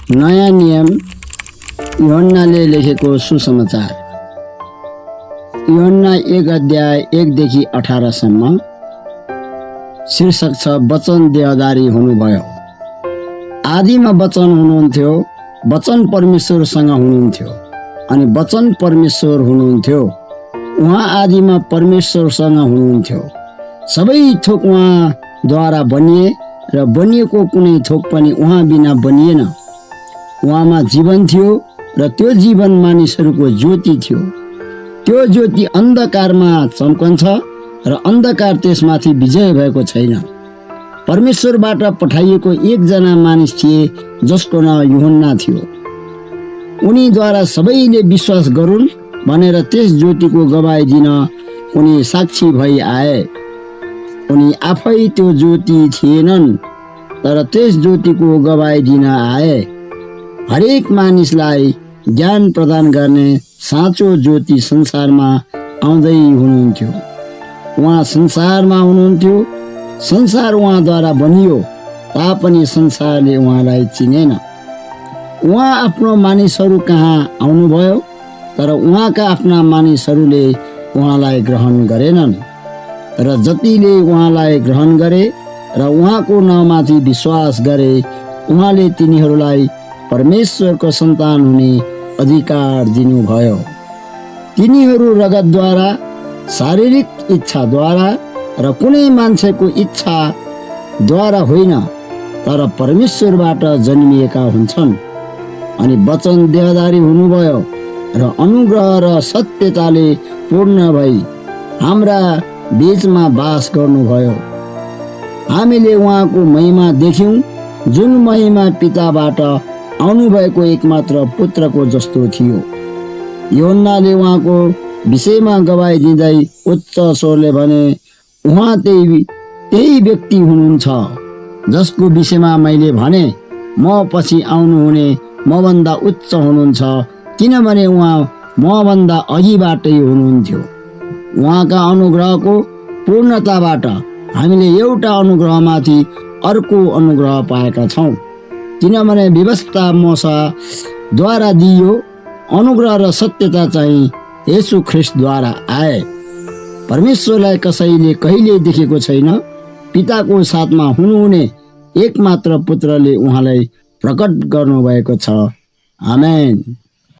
नयाँ नियम यूहन्नाले लेखेको सुसमाचार। यूहन्ना 1 अध्याय 1 देखि 18 सम्म। शीर्षक छ वचन देहधारी हुनुभयो। आदिमा वचन हुनुहुन्थ्यो, वचन परमेश्वरसँग हुनुहुन्थ्यो अनि वचन परमेश्वर हुनुहुन्थ्यो। उहाँ आदिमा परमेश्वरसँग हुनुहुन्थ्यो। सबै थोक उहाँद्वारा बनिए र बनिएको कुनै थोक पनि उहाँ बिना बनिएन। उहाँमा जीवन थियो र त्यो जीवन मानिसहरूको ज्योति थियो। त्यो ज्योति अन्धकारमा चम्कन्छ र अन्धकार त्यसमाथि विजय भएको छैन। परमेश्वरबाट पठाइएको एकजना मानिस थिए जसको नाम यूहन्ना थियो। उनीद्वारा सबैले विश्वास गरून् भनेर त्यस ज्योतिको गवाई दिन उनी साक्षी भई आए। उनी आफै त्यो ज्योति थिएनन्, तर त्यस ज्योतिको गवाई दिन आए। हरेक मानिसलाई ज्ञान प्रदान गर्ने साँचो ज्योति संसारमा आउँदै हुनुहुन्थ्यो। उहाँ संसारमा हुनुहुन्थ्यो, संसार उहाँद्वारा बनियो, तापनि संसारले उहाँलाई चिनेन। उहाँ आफ्नो मानिसहरू कहाँ आउनुभयो, तर उहाँका आफ्ना मानिसहरूले उहाँलाई ग्रहण गरेनन्। र जतिले उहाँलाई ग्रहण गरे र उहाँको नाउँमाथि विश्वास गरे, उहाँले तिनीहरूलाई परमेश्वरको सन्तान हुने अधिकार दिनुभयो। तिनीहरू रगतद्वारा, शारीरिक इच्छाद्वारा र कुनै मान्छेको इच्छाद्वारा होइन, तर परमेश्वरबाट जन्मिएका हुन्छन्। अनि वचन देहधारी हुनुभयो र अनुग्रह र सत्यताले पूर्ण भई हाम्रा बीचमा बास गर्नुभयो। हामीले उहाँको महिमा देख्यौँ, जुन महिमा पिताबाट आउनुभएको एकमात्र पुत्रको जस्तो थियो। यूहन्नाले उहाँको विषयमा गवाई दिँदै उच्च स्वरले भने, उहाँ त्यही व्यक्ति हुनुहुन्छ जसको विषयमा मैले भने, म पछि आउनुहुने मभन्दा उच्च हुनुहुन्छ, किनभने उहाँ मभन्दा अघिबाटै हुनुहुन्थ्यो। उहाँका अनुग्रहको पूर्णताबाट हामीले एउटा अनुग्रहमाथि अर्को अनुग्रह पाएका छौँ। किनभने व्यवस्था मूसाद्वारा दिइयो, अनुग्रह र सत्यता चाहिँ येशू ख्रिस्टद्वारा आए। परमेश्वरलाई कसैले कहिले देखेको छैन। पिताको साथमा हुनुहुने एकमात्र पुत्रले उहाँलाई प्रकट गर्नुभएको छ। आमेन।